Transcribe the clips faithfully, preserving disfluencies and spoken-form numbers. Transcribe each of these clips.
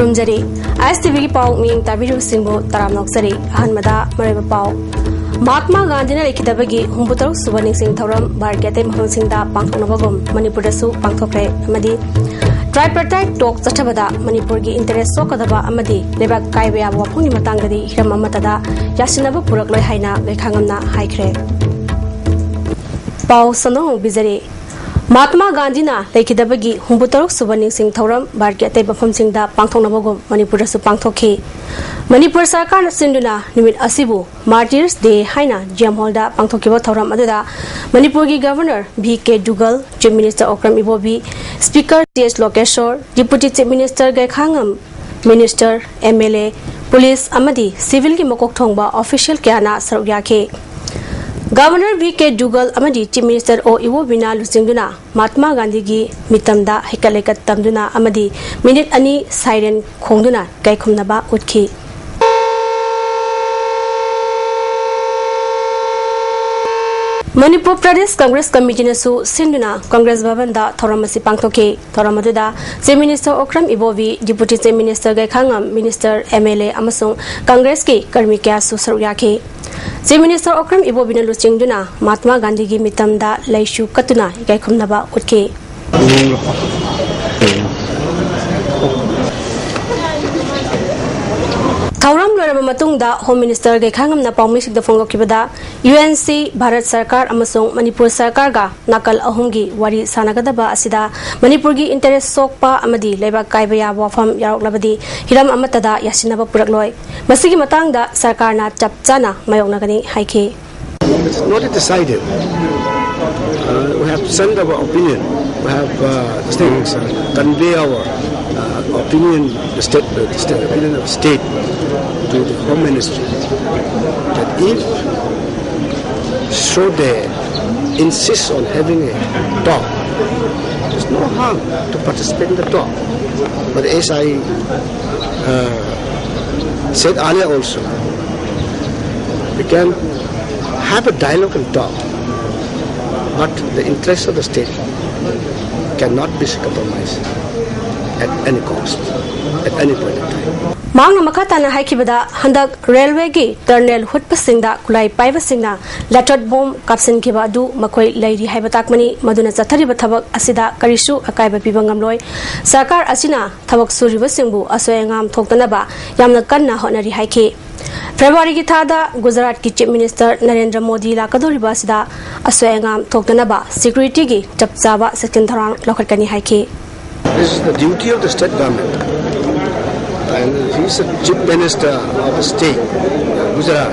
ꯈꯨꯔꯨꯝꯖꯔꯤ꯫ ꯑꯥꯏ ꯑꯦꯁ T ꯚꯤꯒꯤ ꯄꯥꯎ ꯃꯤꯠꯌꯦꯡ ꯇꯥꯕꯤꯔꯤꯕꯁꯤꯡꯕꯨ ꯇꯔꯥꯝꯅ ꯑꯣꯛꯆꯔꯤ꯫ ꯑꯍꯥꯟꯕꯗ ꯃꯔꯨꯑꯣꯏꯕ ꯄꯥꯎ꯫ ꯃꯍꯥꯠꯃꯥ ꯒꯥꯟꯙꯤꯅ ꯂꯩꯈꯤꯗꯕꯒꯤ ꯍꯨꯝꯐꯨꯇꯔꯨꯛ ꯁꯨꯕ ꯅꯤꯡꯁꯤꯡ ꯊꯧꯔꯝ ꯚꯥꯔꯠꯀꯤ ꯑꯇꯩ ꯃꯐꯝꯁꯤꯡꯗ ꯄꯥꯡꯊꯣꯛꯅꯕꯒꯨꯝ ꯃꯅꯤꯄꯨꯔꯗꯁꯨ ꯄꯥꯡꯊꯣꯛꯈ꯭ꯔꯦ꯫ ꯑꯃꯗꯤ tripartite talk ꯆꯠꯊꯕꯗ ꯃꯅꯤꯄꯨꯔꯒꯤ interest ꯁꯣꯛꯀꯗꯕ ꯑꯃꯗꯤ ꯂꯩꯕꯥꯛ ꯀꯥꯏꯕ ꯌꯥꯕ ꯋꯥꯐꯝꯒꯤ ꯃꯇꯥꯡꯗꯗꯤ ꯍꯤꯔꯝ ꯑꯃꯠꯇꯗ ꯌꯥꯁꯤꯟꯅꯕ ꯄꯨꯔꯛꯂꯣꯏ ꯍꯥꯏꯅ ꯒꯩꯈꯥꯉꯝꯅ ꯍꯥꯏꯈ꯭ꯔꯦ꯫ ꯄꯥꯎ ꯁꯟꯗꯣꯛꯅ ꯍꯪꯕꯤꯖꯔꯤ꯫ ꯃꯍꯥꯠꯃꯥ ꯒꯥꯟꯙꯤꯅ ꯂꯩꯈꯤꯗꯕꯒꯤ ꯍꯨꯝꯐꯨꯇꯔꯨꯛ ꯁꯨꯕ ꯅꯤꯡꯁꯤꯡ ꯊꯧꯔꯝ ꯚꯥꯔꯠꯀꯤ ꯑꯇꯩ ꯃꯐꯝꯁꯤꯡꯗ ꯄꯥꯡꯊꯣꯛꯅꯕꯒꯨꯝ ꯃꯅꯤꯄꯨꯔꯗꯁꯨ ꯄꯥꯡꯊꯣꯛꯈꯤ꯫ ꯃꯅꯤꯄꯨꯔ ꯁꯔꯀꯥꯔꯅ ꯁꯤꯟꯗꯨꯅ ꯅꯨꯃꯤꯠ ꯑꯁꯤꯕꯨ Martyrs Day ꯍꯥꯏꯅ ꯖꯤ ꯑꯦꯝ ꯍꯣꯜꯗ ꯄꯥꯡꯊꯣꯛꯈꯤꯕ ꯊꯧꯔꯝ ꯑꯗꯨꯗ ꯃꯅꯤꯄꯨꯔꯒꯤ governor V K Duggal, chief minister Okram Ibobi, speaker T H Lokeshwar, deputy chief minister Gaikhangam, minister, M L A, police ꯑꯃꯗꯤ ꯁꯤꯚꯤꯜꯒꯤ ꯃꯀꯣꯛ ꯊꯣꯡꯕ ꯑꯣꯐꯤꯁꯤꯌꯦꯜ ꯀꯌꯥꯅ ꯁꯔꯨꯛ ꯌꯥꯈꯤ꯫ ꯒꯚꯔꯅꯔ ꯚꯤ ꯀꯦ ꯗꯨꯒꯜ ꯑꯃꯗꯤ ꯆꯤꯐ ꯃꯤꯅꯤꯁꯇꯔ ꯑꯣ ꯏꯕꯣꯕꯤꯅ ꯂꯨꯆꯤꯡꯗꯨꯅ ꯃꯍꯥꯠꯃꯥ ꯒꯥꯟꯙꯤꯒꯤ ꯃꯤꯇꯝꯗ ꯍꯩꯀꯠ ꯂꯩꯀꯠ ꯇꯝꯗꯨꯅ ꯑꯃꯗꯤ ꯃꯤꯅꯤꯠ ꯑꯅꯤ ꯁꯥꯏꯔꯦꯟ ꯈꯣꯡꯗꯨꯅ ꯏꯀꯥꯏꯈꯨꯝꯅꯕ ꯎꯠꯈꯤ꯫ ꯃꯅꯤꯄꯨꯔ ꯄ꯭ꯔꯗꯦꯁ ꯀꯪꯒ꯭ꯔꯦꯁ ꯀꯃꯤꯇꯤꯅꯁꯨ ꯁꯤꯟꯗꯨꯅ ꯀꯪꯒ꯭ꯔꯦꯁ ꯚꯕꯟꯗ ꯊꯧꯔꯝ ꯑꯁꯤ ꯄꯥꯡꯊꯣꯛꯈꯤ꯫ ꯊꯧꯔꯝ ꯑꯗꯨꯗ chief minister Okram Ibobi, deputy chief minister Gaikhangam, minister, M L A ꯑꯃꯁꯨꯡ ꯀꯪꯒ꯭ꯔꯦꯁꯀꯤ ꯀꯔꯃꯤ ꯀꯌꯥꯁꯨ ꯁꯔꯨꯛ ꯌꯥꯈꯤ꯫ ꯆꯤꯐ ꯃꯤꯅꯤꯁꯇꯔ ꯑꯣꯀ꯭ꯔꯝ ꯏꯕꯣꯕꯤꯅ ꯂꯨꯆꯤꯡꯗꯨꯅ ꯃꯍꯥꯠꯃꯥ ꯒꯥꯟꯙꯤꯒꯤ ꯃꯤꯇꯝꯗ ꯂꯩꯁꯨ ꯀꯠꯇꯨꯅ ꯏꯀꯥꯏꯈꯨꯝꯅꯕ ꯎꯠꯈꯤ꯫ ꯊꯧꯔꯝ ꯂꯣꯏꯔꯕ ꯃꯇꯨꯡꯗ ꯍꯣꯝ ꯃꯤꯅꯤꯁꯇꯔ ꯒꯩꯈꯥꯉꯝꯅ ꯄꯥꯎꯃꯤꯁꯤꯡꯗ ꯐꯣꯡꯗꯣꯛꯈꯤꯕꯗ, ꯌꯨ ꯑꯦꯟ ꯁꯤ, ꯚꯥꯔꯠ ꯁꯔꯀꯥꯔ ꯑꯃꯁꯨꯡ ꯃꯅꯤꯄꯨꯔ ꯁꯔꯀꯥꯔꯒ ꯅꯥꯀꯜ ꯑꯍꯨꯝꯒꯤ ꯋꯥꯔꯤ ꯁꯥꯟꯅꯒꯗꯕ ꯑꯁꯤꯗ ꯃꯅꯤꯄꯨꯔꯒꯤ interest ꯁꯣꯛꯄ ꯑꯃꯗꯤ ꯂꯩꯕꯥꯛ ꯀꯥꯏꯕ ꯌꯥꯕ ꯋꯥꯐꯝ ꯌꯥꯎꯔꯛꯂꯕꯗꯤ ꯍꯤꯔꯝ ꯑꯃꯠꯇꯗ ꯌꯥꯁꯤꯟꯅꯕ ꯄꯨꯔꯛꯂꯣꯏ꯫ ꯃꯁꯤꯒꯤ ꯃꯇꯥꯡꯗ ꯁꯔꯀꯥꯔꯅ ꯆꯞ ꯆꯥꯅ ꯃꯥꯌꯣꯛꯅꯒꯅꯤ ꯍꯥꯏꯈꯤ꯫ It's not decided. Uh, we have sent our opinion. We have uh, these things, uh, convey our uh, opinion, the state, uh, the state, opinion of state to the Home Ministry that if should they insist on having a talk, there's no harm to participate in the talk. But as I uh, said earlier also, we can have a dialogue and talk, but the interest of the state cannot be compromised at any cost, at any point of time. ꯃꯍꯥꯛꯅ ꯃꯈꯥ ꯇꯥꯅ ꯍꯥꯏꯈꯤꯕꯗ, ꯍꯟꯗꯛ ꯔꯦꯜꯋꯦꯒꯤ ꯇꯔꯅꯦꯜ ꯍꯨꯠꯄꯁꯤꯡꯗ ꯈꯨꯠꯂꯥꯏ ꯄꯥꯏꯕꯁꯤꯡꯅ letter bomb ꯀꯥꯞꯁꯤꯟꯈꯤꯕ ꯑꯗꯨ ꯃꯈꯣꯏ ꯂꯩꯔꯤ ꯍꯥꯏꯕ ꯇꯥꯛꯄꯅꯤ꯫ ꯃꯗꯨꯅ ꯆꯠꯊꯔꯤꯕ ꯊꯕꯛ ꯑꯁꯤꯗ ꯀꯔꯤꯁꯨ ꯑꯀꯥꯏꯕ ꯄꯤꯕ ꯉꯝꯂꯣꯏ꯫ ꯁꯔꯀꯥꯔ ꯑꯁꯤꯅ ꯊꯕꯛ ꯁꯨꯔꯤꯕꯁꯤꯡꯕꯨ ꯑꯁꯣꯏ ꯑꯉꯥꯝ ꯊꯣꯛꯇꯅꯕ ꯌꯥꯝꯅ ꯀꯟꯅ ꯍꯣꯠꯅꯔꯤ ꯍꯥꯏꯈꯤ꯫ ꯐꯦꯕ꯭ꯔꯨꯋꯥꯔꯤꯒꯤ ꯊꯥꯗ ꯒꯨꯖꯔꯥꯠꯀꯤ ꯆꯤꯐ ꯃꯤꯅꯤꯁꯇꯔ ꯅꯔꯦꯟꯗ꯭ꯔ ꯃꯣꯗꯤ ꯂꯥꯛꯀꯗꯧꯔꯤꯕ ꯑꯁꯤꯗ ꯑꯁꯣꯏ ꯑꯉꯥꯝ ꯊꯣꯛꯇꯅꯕ ꯁꯦꯀ꯭ꯌꯨꯔꯤꯇꯤꯒꯤ ꯆꯞ ꯆꯥꯕ ꯆꯦꯛꯁꯤꯟ ꯊꯧꯔꯥꯡ ꯂꯧꯈꯠꯀꯅꯤ ꯍꯥꯏꯈꯤ꯫ This is the duty of the state government. And he's the chief minister of the state, Gujarat.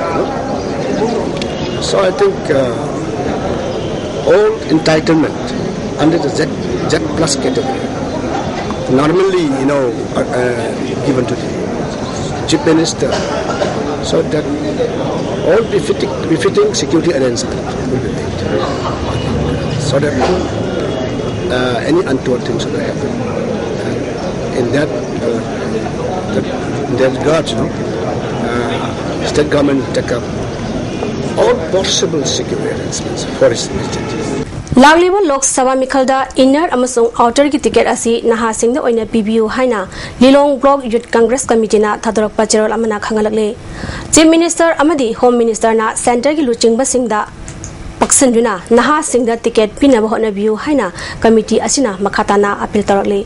So I think uh, all entitlement under the Z, Z plus category, normally, you know, uh, uh, given to the chief minister, so that all befitting, befitting security arrangement will be made, so that uh, any untoward things will not happen. And in that, uh, that, in that regard, you know, uh, state government will take up all possible security arrangements for its representatives. ꯂꯥꯛꯂꯤꯕ Lok Sabha ꯃꯤꯈꯜꯗ inner ꯑꯃꯁꯨꯡ ꯑꯥꯎꯇꯔꯒꯤ ticket ꯑꯁꯤ ꯅꯍꯥꯁꯤꯡꯗ ꯑꯣꯏꯅ ꯄꯤꯕꯤꯌꯨ ꯍꯥꯏꯅ ꯂꯤꯂꯣꯡ block ꯌꯨꯠ ꯀꯪꯒ꯭ꯔꯦꯁ ꯀꯃꯤꯇꯤꯅ ꯊꯥꯗꯣꯔꯛꯄ ꯆꯦꯔꯣꯜ ꯑꯃꯅ ꯈꯪꯍꯜꯂꯛꯂꯤ꯫ Chief minister ꯑꯃꯗꯤ ꯍꯣꯝ ꯃꯤꯅꯤꯁꯇꯔꯅ ꯁꯦꯟꯇꯔꯒꯤ ꯂꯨꯆꯤꯡꯕꯁꯤꯡꯗ ꯄꯛꯁꯤꯟꯗꯨꯅ ꯅꯍꯥꯁꯤꯡꯗ ꯇꯤꯀꯦꯠ ꯄꯤꯅꯕ ꯍꯣꯠꯅꯕꯤꯌꯨ ꯍꯥꯏꯅ ꯀꯃꯤꯇꯤ ꯑꯁꯤꯅ ꯃꯈꯥ ꯇꯥꯅ ꯑꯄꯤꯜ ꯇꯧꯔꯛꯂꯤ꯫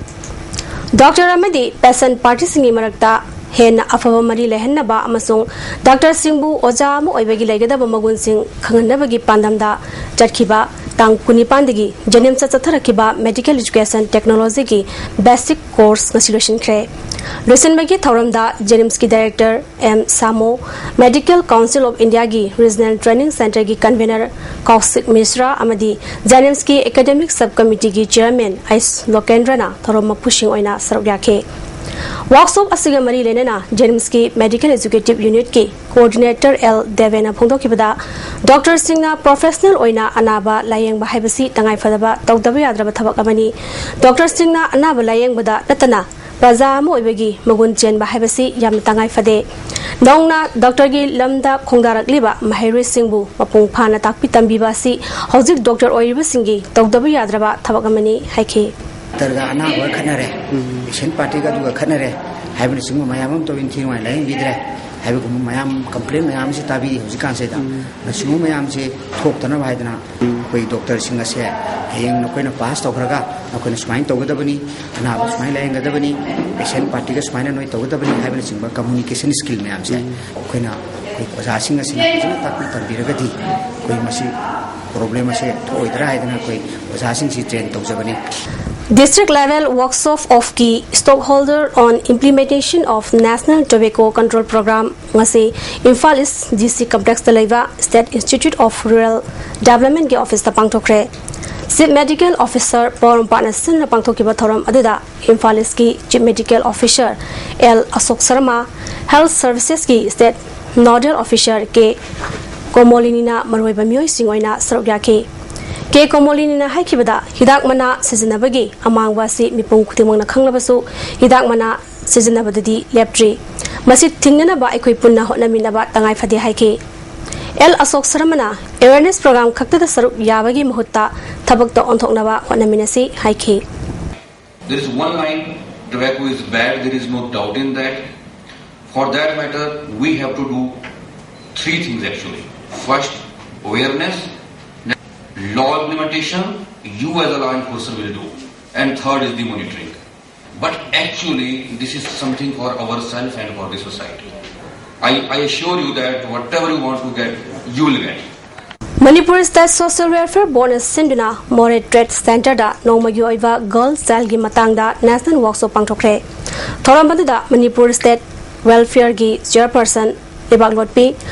ꯗꯣꯛꯇꯔ ꯑꯃꯗꯤ ꯄꯦꯁꯦꯟꯠ ꯄꯥꯔꯇꯤꯁꯤꯡꯒꯤ ꯃꯔꯛꯇ ꯍꯦꯟꯅ ꯑꯐꯕ ꯃꯔꯤ ꯂꯩꯍꯟꯅꯕ ꯑꯃꯁꯨꯡ ꯗꯣꯛꯇꯔꯁꯤꯡꯕꯨ ꯑꯣꯖꯥ ꯑꯃ ꯑꯣꯏꯕꯒꯤ ꯂꯩꯒꯗꯕ ꯃꯒꯨꯟꯁꯤꯡ ꯈꯪꯍꯟꯅꯕꯒꯤ ꯄꯥꯟꯗꯝꯗ ꯆꯠꯈꯤꯕ ꯇꯥꯡ ꯀꯨꯟꯅꯤꯄꯥꯟꯗꯒꯤ ꯖꯦꯅꯤꯝꯁꯇ ꯆꯠꯊꯔꯛꯈꯤꯕ ꯃꯦꯗꯤꯀꯦꯜ ꯏꯖꯨꯀꯦꯁꯟ ꯇꯦꯛꯅꯣꯂꯣꯖꯤꯒꯤ ꯕꯦꯁꯤꯛ ꯀꯣꯔꯁ ꯉꯁꯤ ꯂꯣꯏꯁꯤꯟꯈ꯭ꯔꯦ꯫ ꯂꯣꯏꯁꯤꯟꯕꯒꯤ ꯊꯧꯔꯝꯗ ꯖꯦꯅꯤꯝꯁꯀꯤ director M Shamo, medical council of ꯏꯟꯗꯤꯌꯥꯒꯤ ꯔꯤꯖꯅꯦꯜ ꯇ꯭ꯔꯦꯅꯤꯡ ꯁꯦꯟꯇꯔꯒꯤ ꯀꯟꯚꯦꯅꯔ ꯀꯧꯁꯤꯛ ꯃꯤꯁ꯭ꯔꯥ ꯑꯃꯗꯤ ꯖꯦꯅꯤꯝꯁꯀꯤ ꯑꯦꯀꯥꯗꯦꯃꯤꯛ ꯁꯕ ꯀꯃꯤꯇꯤꯒꯤ ꯆꯤꯌꯔꯃꯦꯟ ꯑꯩꯁ ꯂꯣꯀꯦꯟꯗ꯭ꯔꯅ ꯊꯧꯔꯝ ꯃꯄꯨꯁꯤꯡ ꯑꯣꯏꯅ ꯁꯔꯨꯛ ꯌꯥꯈꯤ꯫ ꯋꯥꯔꯛꯁꯣꯞ ꯑꯁꯤꯒ ꯃꯔꯤ ꯂꯩꯅꯅ ꯖꯦꯅꯤꯝꯁꯀꯤ ꯃꯦꯗꯤꯀꯦꯜ ꯑꯦꯖꯨꯀꯦꯇꯤꯚ ꯌꯨꯅꯤꯠꯀꯤ ꯀꯣꯑꯣꯔꯗꯤꯅꯦꯇꯔ ꯑꯦꯜ ꯗꯦꯕꯦꯅ ꯐꯣꯡꯗꯣꯛꯈꯤꯕꯗ, ꯗꯣꯛꯇꯔꯁꯤꯡꯅ ꯄ꯭ꯔꯣꯐꯦꯁꯅꯦꯜ ꯑꯣꯏꯅ ꯑꯅꯥꯕ ꯂꯥꯌꯦꯡꯕ ꯍꯥꯏꯕꯁꯤ ꯇꯉꯥꯏꯐꯗꯕ ꯇꯧꯗꯕ ꯌꯥꯗ꯭ꯔꯕ ꯊꯕꯛ ꯑꯃꯅꯤ꯫ ꯗꯣꯛꯇꯔꯁꯤꯡꯅ ꯑꯅꯥꯕ ꯂꯥꯌꯦꯡꯕꯗ ꯅꯠꯇꯅ ꯄ꯭ꯔꯖꯥ ꯑꯃ ꯑꯣꯏꯕꯒꯤ ꯃꯒꯨꯟ ꯆꯦꯟꯕ ꯍꯥꯏꯕꯁꯤ ꯌꯥꯝꯅ ꯇꯉꯥꯏ ꯐꯗꯦ꯫ ꯅꯧꯅ ꯗꯣꯛꯇꯔꯒꯤ ꯂꯝꯗ ꯈꯣꯡꯗꯥꯔꯛꯂꯤꯕ ꯃꯍꯩꯔꯣꯏꯁꯤꯡꯕꯨ ꯃꯄꯨꯡ ꯐꯥꯅ ꯇꯥꯛꯄꯤ ꯇꯝꯕꯤꯕ ꯑꯁꯤ ꯍꯧꯖꯤꯛ ꯗꯣꯛꯇꯔ ꯑꯣꯏꯔꯤꯕꯁꯤꯡꯒꯤ ꯇꯧꯗꯕ ꯌꯥꯗ꯭ꯔꯕ ꯊꯕꯛ ꯑꯃꯅꯤ ꯍꯥꯏꯈꯤ꯫ ꯗꯣꯛꯇꯔꯒ ꯑꯅꯥꯕꯒ ꯈꯠꯅꯔꯦ, ꯄꯦꯁꯦꯟ ꯄꯥꯔꯇꯤꯒ ꯑꯗꯨꯒ ꯈꯠꯅꯔꯦ ꯍꯥꯏꯕꯅꯆꯤꯡꯕ ꯃꯌꯥꯝ ꯑꯃ ꯇꯧꯏ, ꯅꯤꯡꯊꯤ ꯅꯨꯡꯉꯥꯏꯅ ꯂꯥꯌꯦꯡꯕꯤꯗ꯭ꯔꯦ ꯍꯥꯏꯕꯒꯨꯝꯕ ꯃꯌꯥꯝ, ꯀꯝꯄ꯭ꯂꯦꯟ ꯃꯌꯥꯝ ꯑꯃꯁꯦ ꯇꯥꯕꯤꯔꯤ ꯍꯧꯖꯤꯛꯀꯥꯟꯁꯤꯗ꯫ ꯑꯁꯤꯒꯨꯝꯕ ꯃꯌꯥꯝꯁꯦ ꯊꯣꯛꯇꯅꯕ ꯍꯥꯏꯗꯅ ꯑꯩꯈꯣꯏ ꯗꯣꯛꯇꯔꯁꯤꯡ ꯑꯁꯦ ꯍꯌꯦꯡ ꯅꯈꯣꯏꯅ ꯄꯥꯁ ꯇꯧꯈ꯭ꯔꯒ ꯅꯈꯣꯏꯅ ꯁꯨꯃꯥꯏꯅ ꯇꯧꯒꯗꯕꯅꯤ, ꯑꯅꯥꯕ ꯁꯨꯃꯥꯏꯅ ꯂꯥꯌꯦꯡꯒꯗꯕꯅꯤ, ꯄꯦꯁꯦꯟ ꯄꯥꯔꯇꯤꯒ ꯁꯨꯃꯥꯏꯅ ꯅꯣꯏ ꯇꯧꯒꯗꯕꯅꯤ ꯍꯥꯏꯕꯅꯆꯤꯡꯕ ꯀꯝꯃꯨꯅꯤꯀꯦꯁꯟ ꯁ꯭ꯀꯤꯜ ꯃꯌꯥꯝꯁꯦ ꯑꯩꯈꯣꯏꯅ, ꯑꯩꯈꯣꯏ ꯑꯣꯖꯥꯁꯤꯡ ꯑꯁꯤꯅ ꯐꯖꯅ ꯇꯥꯛꯄꯤ ꯇꯝꯕꯤꯔꯒꯗꯤ ꯑꯩꯈꯣꯏ ꯃꯁꯤ ꯄ꯭ꯔꯣꯕ꯭ꯂꯦꯝ ꯑꯁꯦ ꯊꯣꯛꯑꯣꯏꯗ꯭ꯔꯥ ꯍꯥꯏꯗꯅ ꯑꯩꯈꯣꯏ ꯑꯣꯖꯥꯁꯤꯡꯁꯤ ꯇ꯭ꯔꯦꯟ ꯇꯧꯖꯕꯅꯤ꯫ District Level Workshop of Key Stockholder on Implementation of National Tobacco Control Program ꯉꯁꯤ ꯏꯝꯐꯥꯜ ꯏꯁ ꯗꯤ ꯁꯤ ꯀꯝꯄ꯭ꯂꯦꯛꯁꯇ ꯂꯩꯕ State Institute of Rural Developmentꯀꯤ ꯑꯣꯐꯤꯁꯇ ꯄꯥꯡꯊꯣꯛꯈ꯭ꯔꯦ꯫ ꯆꯤꯐ ꯃꯦꯗꯤꯀꯦꯜ ꯑꯣꯐꯤꯁꯔ ꯄꯣꯔꯣꯝꯄꯥꯠꯅ ꯁꯤꯟꯅ ꯄꯥꯡꯊꯣꯛꯈꯤꯕ ꯊꯧꯔꯝ ꯑꯗꯨꯗ ꯏꯝꯐꯥꯜ ꯏꯁꯀꯤ ꯆꯤꯐ ꯃꯦꯗꯤꯀꯦꯜ ꯑꯣꯐꯤꯁꯔ ꯑꯦꯜ ꯑꯁꯣꯛ Sharma, health ꯁꯔꯚꯤꯁꯦꯁꯀꯤ state nodal officer ꯀꯦ ꯀꯣꯃꯣꯂꯤꯅꯤꯅ ꯃꯔꯨꯑꯣꯏꯕ ꯃꯤꯑꯣꯏꯁꯤꯡ ꯑꯣꯏꯅ ꯁꯔꯨꯛ ꯌꯥꯈꯤ꯫ ꯀꯦ ꯀꯣꯃꯣꯂꯤꯅꯤꯅ ꯍꯥꯏꯈꯤꯕꯗ, ꯍꯤꯗꯥꯛ ꯃꯅꯥ ꯁꯤꯖꯤꯟꯅꯕꯒꯤ ꯑꯃꯥꯡꯕ ꯑꯁꯤ ꯃꯤꯄꯨꯝ ꯈꯨꯗꯤꯡꯃꯛꯅ ꯈꯪꯂꯕꯁꯨ, ꯍꯤꯗꯥꯛ ꯃꯅꯥ ꯁꯤꯖꯤꯟꯅꯕꯗꯗꯤ ꯂꯦꯞꯇ꯭ꯔꯤ꯫ ꯃꯁꯤ ꯊꯤꯡꯅꯅꯕ ꯑꯩꯈꯣꯏ ꯄꯨꯟꯅ ꯍꯣꯠꯅꯃꯤꯟꯅꯕ ꯇꯉꯥꯏ ꯐꯗꯦ ꯍꯥꯏꯈꯤ꯫ ꯑꯦꯜ ꯑꯁꯣꯛ ꯁꯔꯃꯅ ꯑꯦꯋꯦꯔꯅꯦꯁ ꯄ꯭ꯔꯣꯒ꯭ꯔꯥꯝ ꯈꯛꯇꯗ ꯁꯔꯨꯛ ꯌꯥꯕꯒꯤ ꯃꯍꯨꯠꯇ ꯊꯕꯛꯇ ꯑꯣꯟꯊꯣꯛꯅꯕ ꯍꯣꯠꯅꯃꯤꯟꯅꯁꯤ ꯍꯥꯏꯈꯤ꯫ There is one line, tobacco is bad, there is no doubt in that. For that matter, we have to do three things actually. First, awareness, next, law implementation, you as a law enforcer will do. And third is the monitoring. But actually, this is something for ourselves and for the society. I, I assure you that whatever you want to get, you will get. Manipur state social welfare ꯕꯣꯔꯗꯅ ꯁꯤꯟꯗꯨꯅ Moreh trade ꯁꯦꯟꯇꯔꯗ ꯅꯣꯡꯃꯒꯤ ꯑꯣꯏꯕ girl ꯆꯥꯏꯜꯒꯤ ꯃꯇꯥꯡꯗ national workshop ꯄꯥꯡꯊꯣꯛꯈ꯭ꯔꯦ꯫ ꯊꯧꯔꯝ ꯑꯗꯨꯗ Manipur state ꯋꯦꯜꯐꯤꯌꯔꯒꯤ chairperson Leibaklotpi,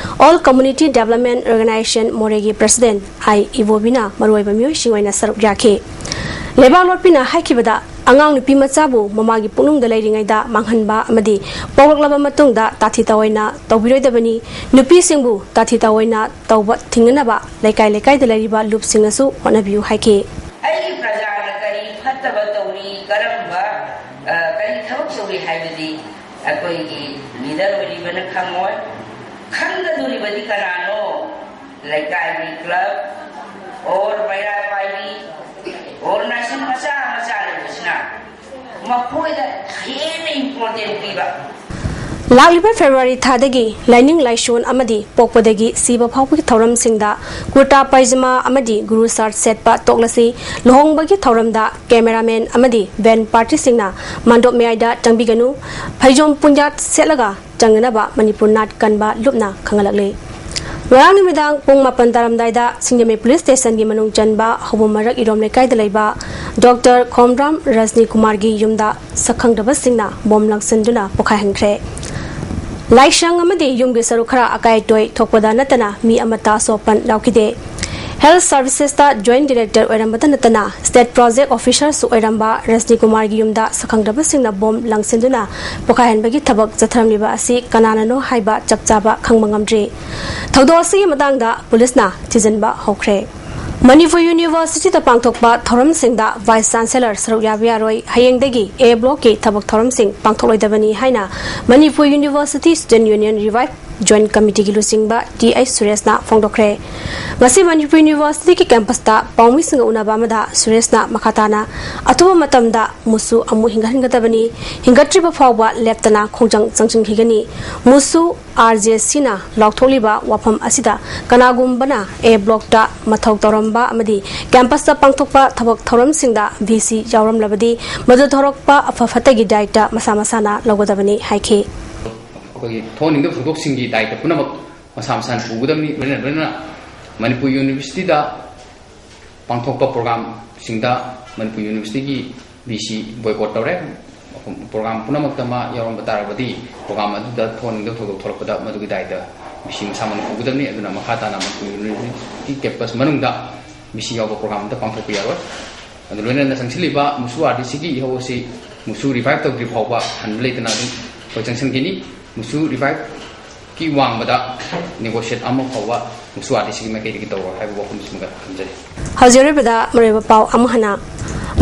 all community development organization ꯃꯣꯔꯦꯒꯤ ꯄ꯭ꯔꯁꯤꯗꯦꯟꯠ ꯑꯥꯏ ꯏꯕꯣꯕꯤꯅ ꯃꯔꯨꯑꯣꯏꯕ ꯃꯤꯑꯣꯏꯁꯤꯡ ꯑꯣꯏꯅ ꯁꯔꯨꯛ ꯌꯥꯈꯤ꯫ ꯂꯩꯕꯥꯛꯂꯣꯠꯄꯤꯅ ꯍꯥꯏꯈꯤꯕꯗ, ꯑꯉꯥꯡ ꯅꯨꯄꯤ ꯃꯆꯥꯕꯨ ꯃꯃꯥꯒꯤ ꯄꯨꯛꯅꯨꯡꯗ ꯂꯩꯔꯤꯉꯩꯗ ꯃꯥꯡꯍꯟꯕ ꯑꯃꯗꯤ ꯄꯣꯛꯂꯛꯂꯕ ꯃꯇꯨꯡꯗ ꯇꯥꯊꯤ ꯇꯥꯑꯣꯏꯅ ꯇꯧꯕꯤꯔꯣꯏꯗꯕꯅꯤ꯫ ꯅꯨꯄꯤꯁꯤꯡꯕꯨ ꯇꯥꯊꯤ ꯇꯥꯑꯣꯏꯅ ꯇꯧꯕ ꯊꯤꯡꯅꯅꯕ ꯂꯩꯀꯥꯏ ꯂꯩꯀꯥꯏꯗ ꯂꯩꯔꯤꯕ ꯂꯨꯞꯁꯤꯡꯅꯁꯨ ꯍꯣꯠꯅꯕꯤꯌꯨ ꯍꯥꯏꯈꯤ꯫ ꯑꯩꯒꯤ ꯄ꯭ꯔꯖꯥꯅ ꯀꯔꯤ ꯐꯠ- ꯐꯠꯇꯕ ꯇꯧꯔꯤ, ꯀꯔꯝꯕ, ꯑ, ꯀꯔꯤ ꯊꯕꯛ ꯇꯧꯔꯤ ꯍꯥꯏꯕꯗꯤ ꯑꯩꯈꯣꯏꯒꯤ ꯂꯤꯗꯔ ꯑꯣꯏꯔꯤꯕꯅ ꯈꯪꯉꯣꯏ꯫ ꯈꯪꯒꯗꯣꯔꯤꯕꯗꯤ ꯀꯅꯥꯅꯣ? ꯂꯩꯀꯥꯏꯒꯤ ꯀ꯭ꯂꯕ, ꯑꯣꯔ ꯃꯩꯔꯥ ꯄꯥꯏꯕꯤ, ꯑꯣꯔ ꯅꯥꯁꯤꯡ ꯃꯆꯥ ꯃꯆꯥ ꯂꯩꯕꯁꯤꯅ ꯃꯈꯣꯏꯗ ꯍꯦꯟꯅ ꯏꯝꯄꯣꯔꯇꯦꯟ ꯄꯤꯕ꯫ ꯂꯥꯛꯂꯤꯕ ꯐꯦꯕ꯭ꯔꯨꯋꯥꯔꯤ ꯊꯥꯗꯒꯤ ꯂꯥꯏꯅꯤꯡ ꯂꯥꯏꯁꯣꯟ ꯑꯃꯗꯤ ꯄꯣꯛꯄꯗꯒꯤ ꯁꯤꯕ ꯐꯥꯎꯕꯒꯤ ꯊꯧꯔꯝꯁꯤꯡꯗ ꯀꯨꯔꯇꯥ ꯄꯥꯏꯖꯃꯥ ꯑꯃꯗꯤ ꯒꯨꯔꯨ ꯁꯥꯔꯠ ꯁꯦꯠꯄ ꯇꯣꯛꯂꯁꯤ꯫ ꯂꯨꯍꯣꯡꯕꯒꯤ ꯊꯧꯔꯝꯗ ꯀꯦꯃꯦꯔꯥꯃꯦꯟ ꯑꯃꯗꯤ ꯕꯦꯟ ꯄꯥꯔꯇꯤꯁꯤꯡꯅ ꯃꯥꯟꯗꯣꯞ ꯃꯌꯥꯏꯗ ꯆꯪꯕꯤꯒꯅꯨ꯫ ꯐꯩꯖꯣꯝ ꯄꯨꯟꯌꯥꯠ ꯁꯦꯠꯂꯒ ꯆꯪꯅꯅꯕ ꯃꯅꯤꯄꯨꯔ ꯅꯥꯠ ꯀꯟꯕ ꯂꯨꯞꯅ ꯈꯪꯍꯜꯂꯛꯂꯤ꯫ ꯉꯔꯥꯡ ꯅꯨꯃꯤꯗꯥꯡ ꯄꯨꯡ ꯃꯥꯄꯟ ꯇꯥꯔꯝꯗꯥꯏꯗ ꯁꯤꯡꯖꯃꯩ ꯄꯨꯂꯤꯁ ꯁ꯭ꯇꯦꯁꯟꯒꯤ ꯃꯅꯨꯡ ꯆꯟꯕ ꯍꯧꯕꯨꯝ ꯃꯔꯛ ꯏꯔꯣꯝ ꯂꯩꯀꯥꯏꯗ ꯂꯩꯕ ꯗꯣꯛꯇꯔ ꯈꯣꯝꯗ꯭ꯔꯥꯝ ꯔꯖꯅꯤ ꯀꯨꯃꯥꯔꯒꯤ ꯌꯨꯝꯗ ꯁꯛꯈꯪꯗꯕꯁꯤꯡꯅ ꯕꯣꯝ ꯂꯪꯁꯤꯟꯗꯨꯅ ꯄꯣꯈꯥꯏꯍꯟꯈ꯭ꯔꯦ꯫ ꯂꯥꯏꯁꯪ ꯑꯃꯗꯤ ꯌꯨꯝꯒꯤ ꯁꯔꯨꯛ ꯈꯔ ꯑꯀꯥꯏ ꯑꯇꯣꯏ ꯊꯣꯛꯄꯗ ꯅꯠꯇꯅ ꯃꯤ ꯑꯃꯠꯇ ꯑꯁꯣꯛ ꯑꯄꯟ ꯌꯥꯎꯈꯤꯗꯦ꯫ ꯍꯦꯜꯊ ꯁꯔꯚꯤꯁꯦꯁꯇ ꯖꯣꯏꯟꯠ ꯗꯤꯔꯦꯛꯇꯔ ꯑꯣꯏꯔꯝꯕꯇ ꯅꯠꯇꯅ ꯁ꯭ꯇꯦꯠ ꯄ꯭ꯔꯣꯖꯦꯛ ꯑꯣꯐꯤꯁꯔꯁꯨ ꯑꯣꯏꯔꯝꯕ ꯔꯖꯅꯤ ꯀꯨꯃꯥꯔꯒꯤ ꯌꯨꯝꯗ ꯁꯛꯈꯪꯗꯕꯁꯤꯡꯅ ꯕꯣꯝ ꯂꯪꯁꯤꯟꯗꯨꯅ ꯄꯣꯈꯥꯏꯍꯟꯕꯒꯤ ꯊꯕꯛ ꯆꯠꯊꯔꯝꯂꯤꯕ ꯑꯁꯤ ꯀꯅꯥꯅꯅꯣ ꯍꯥꯏꯕ ꯆꯞ ꯆꯥꯕ ꯈꯪꯕ ꯉꯝꯗ꯭ꯔꯤ꯫ ꯊꯧꯗꯣꯛ ꯑꯁꯤꯒꯤ ꯃꯇꯥꯡꯗ ꯄꯨꯂꯤꯁꯅ ꯊꯤꯖꯤꯟꯕ ꯍꯧꯈ꯭ꯔꯦ꯫ ꯃꯅꯤꯄꯨꯔ ꯌꯨꯅꯤꯚꯔꯁꯤꯇꯤꯗ ꯄꯥꯡꯊꯣꯛꯄ ꯊꯧꯔꯝꯁꯤꯡꯗ ꯚꯥꯏꯁ ꯆꯥꯟꯁꯦꯂꯔ ꯁꯔꯨꯛ ꯌꯥꯕ ꯌꯥꯔꯣꯏ꯫ ꯍꯌꯦꯡꯗꯒꯤ ꯑꯦ ꯕ꯭ꯂꯣꯛꯀꯤ ꯊꯕꯛ ꯊꯧꯔꯝꯁꯤꯡ ꯄꯥꯡꯊꯣꯛꯂꯣꯏꯗꯕꯅꯤ ꯍꯥꯏꯅ Manipur university student union revive joint ꯀꯃꯤꯇꯤꯒꯤ ꯂꯨꯆꯤꯡꯕ ꯇꯤ ꯑꯩꯆ ꯁꯨꯔꯦꯁꯅ ꯐꯣꯡꯗꯣꯛꯈ꯭ꯔꯦ꯫ ꯉꯁꯤ ꯃꯅꯤꯄꯨꯔ ꯌꯨꯅꯤꯚꯔꯁꯤꯇꯤꯒꯤ ꯀꯦꯝꯄꯁꯇ ꯄꯥꯎꯃꯤꯁꯤꯡꯒ ꯎꯅꯕ ꯑꯃꯗ ꯁꯨꯔꯦꯁꯅ ꯃꯈꯥ ꯇꯥꯅ ꯑꯊꯨꯕ ꯃꯇꯝꯗ ꯃꯨꯁꯨ ꯑꯃꯨꯛ ꯍꯤꯡꯒꯠꯍꯟꯒꯗꯕꯅꯤ, ꯍꯤꯡꯒꯠꯇ꯭ꯔꯤꯕ ꯐꯥꯎꯕ ꯂꯦꯞꯇꯅ ꯈꯣꯡꯖꯪ ꯆꯪꯁꯤꯟꯈꯤꯒꯅꯤ꯫ ꯃꯨꯁꯨ ꯑꯥꯔ ꯖꯦ ꯁꯤꯅ ꯂꯥꯎꯊꯣꯛꯂꯤꯕ ꯋꯥꯐꯝ ꯑꯁꯤꯗ ꯀꯅꯥꯒꯨꯝꯕꯅ ꯑꯦ ꯕ꯭ꯂꯣꯛꯇ ꯃꯊꯧ ꯇꯧꯔꯝꯕ ꯑꯃꯗꯤ ꯀꯦꯝꯄꯁꯇ ꯄꯥꯡꯊꯣꯛꯄ ꯊꯕꯛ ꯊꯧꯔꯝꯁꯤꯡꯗ ꯚꯤ ꯁꯤ ꯌꯥꯎꯔꯝꯂꯕꯗꯤ ꯃꯗꯨ ꯊꯣꯔꯛꯄ ꯑꯐ ꯐꯠꯇꯒꯤ ꯗꯥꯏꯇ ꯃꯁꯥ ꯃꯁꯥꯅ ꯂꯧꯒꯗꯕꯅꯤ ꯍꯥꯏꯈꯤ꯫ ꯑꯩꯈꯣꯏꯒꯤ ꯊꯣꯛꯍꯟꯅꯤꯡꯗꯕ ꯊꯧꯗꯣꯛꯁꯤꯡꯒꯤ ꯗꯥꯏꯇ ꯄꯨꯝꯅꯃꯛ ꯃꯁꯥ ꯃꯁꯥꯅ ꯄꯨꯒꯗꯕꯅꯤ꯫ ꯂꯣꯏꯅ ꯂꯣꯏꯅꯅ ꯃꯅꯤꯄꯨꯔ ꯌꯨꯅꯤꯚꯔꯁꯤꯇꯤꯗ ꯄꯥꯡꯊꯣꯛꯄ ꯄ꯭ꯔꯣꯒ꯭ꯔꯥꯝꯁꯤꯡꯗ ꯃꯅꯤꯄꯨꯔ ꯌꯨꯅꯤꯚꯔꯁꯤꯇꯤꯒꯤ ꯚꯤ ꯁꯤ ꯕꯣꯏꯀꯣꯠ ꯇꯧꯔꯦ꯫ ꯃꯐꯝ, ꯄ꯭ꯔꯣꯒ꯭ꯔꯥꯝ ꯄꯨꯝꯅꯃꯛꯇ ꯃꯥ ꯌꯥꯎꯔꯝꯕ ꯇꯥꯔꯕꯗꯤ ꯄ꯭ꯔꯣꯒ꯭ꯔꯥꯝ ꯑꯗꯨꯗ ꯊꯣꯛꯍꯟꯅꯤꯡꯗꯕ ꯊꯧꯗꯣꯛ ꯊꯣꯛꯂꯛꯄꯗ ꯃꯗꯨꯒꯤ ꯗꯥꯏꯇ ꯚꯤ ꯁꯤ ꯃꯁꯥꯃꯛꯅ ꯄꯨꯒꯗꯕꯅꯤ꯫ ꯑꯗꯨꯅ ꯃꯈꯥ ꯇꯥꯅ ꯃꯅꯤꯄꯨꯔ ꯌꯨꯅꯤꯚꯔꯁꯤꯇꯤ ꯀꯦꯝꯄꯁ ꯃꯅꯨꯡꯗ ꯚꯤ ꯁꯤ ꯌꯥꯎꯕ ꯄ꯭ꯔꯣꯒ꯭ꯔꯥꯝ ꯑꯝꯇ ꯄꯥꯡꯊꯣꯛꯄ ꯌꯥꯔꯣꯏ꯫ ꯑꯗꯨ ꯂꯣꯏꯅꯅ ꯆꯪꯁꯤꯜꯂꯤꯕ ꯃꯨꯁꯨ ꯑꯥꯔ ꯗꯤ ꯁꯤꯒꯤ ꯏꯍꯧ ꯑꯁꯤ ꯃꯨꯁꯨ ꯔꯤꯚꯥꯏꯚ ꯇꯧꯗ꯭ꯔꯤ ꯐꯥꯎꯕ ꯍꯟꯕ ꯂꯩꯇꯅ ꯑꯗꯨꯝ ꯑꯩꯈꯣꯏ ꯆꯪꯁꯤꯟꯈꯤꯅꯤ꯫ ꯃꯨꯁꯨ ꯔꯤꯚꯥꯏꯚꯀꯤ ꯋꯥꯡꯃꯗ ꯅꯦꯒꯣꯁꯤꯌꯦꯠ ꯑꯃ ꯐꯥꯎꯕ ꯃꯨꯁꯨ ꯑꯥꯔ ꯗꯤ ꯁꯤꯒꯤ ꯃꯥꯏꯀꯩꯗꯒꯤ ꯇꯧꯔꯣꯏ ꯍꯥꯏꯕ ꯋꯥꯐꯝꯁꯤꯃꯒ ꯊꯝꯖꯔꯤ꯫ ꯍꯧꯖꯤꯛ ꯑꯔꯣꯏꯕꯗ ꯃꯔꯨꯑꯣꯏꯕ ꯄꯥꯎ ꯑꯃꯨꯛ ꯍꯟꯅ꯫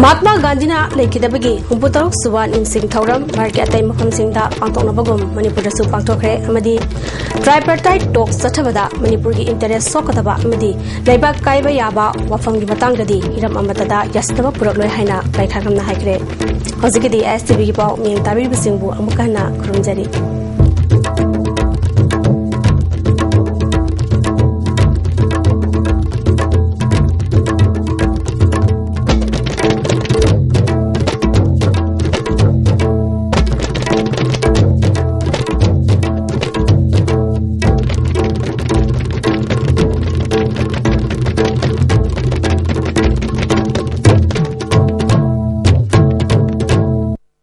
ꯃꯍꯥꯠꯃꯥ ꯒꯥꯟꯙꯤꯅ ꯂꯩꯈꯤꯗꯕꯒꯤ ꯍꯨꯝꯐꯨ ꯇꯔꯨꯛ ꯁꯨꯕ ꯅꯤꯡꯁꯤꯡ ꯊꯧꯔꯝ ꯚꯥꯔꯠꯀꯤ ꯑꯇꯩ ꯃꯐꯝꯁꯤꯡꯗ ꯄꯥꯡꯊꯣꯛꯅꯕꯒꯨꯝ ꯃꯅꯤꯄꯨꯔꯗꯁꯨ ꯄꯥꯡꯊꯣꯛꯈ꯭ꯔꯦ ꯑꯃꯗꯤ tripartite talks ꯆꯠꯊꯕꯗ ꯃꯅꯤꯄꯨꯔꯒꯤ interest ꯁꯣꯛꯀꯗꯕ ꯑꯃꯗꯤ ꯂꯩꯕꯥꯛ ꯀꯥꯏꯕ ꯌꯥꯕ ꯋꯥꯐꯝꯒꯤ ꯃꯇꯥꯡꯗꯗꯤ ꯍꯤꯔꯝ ꯑꯃꯠꯇꯗ ꯌꯥꯁꯤꯟꯅꯕ ꯄꯨꯔꯛꯂꯣꯏ ꯍꯥꯏꯅ ꯀꯥꯏꯈꯥꯒꯝꯅ ꯍꯥꯏꯈ꯭ꯔꯦ꯫ ꯍꯧꯖꯤꯛꯀꯤꯗꯤ ISTVꯒꯤ ꯄꯥꯎ ꯃꯤꯠꯌꯦꯡ ꯇꯥꯕꯤꯔꯤꯕꯁꯤꯡꯕꯨ ꯑꯃꯨꯛꯀ ꯍꯟꯅ ꯈꯨꯔꯨꯝꯖꯔꯤ꯫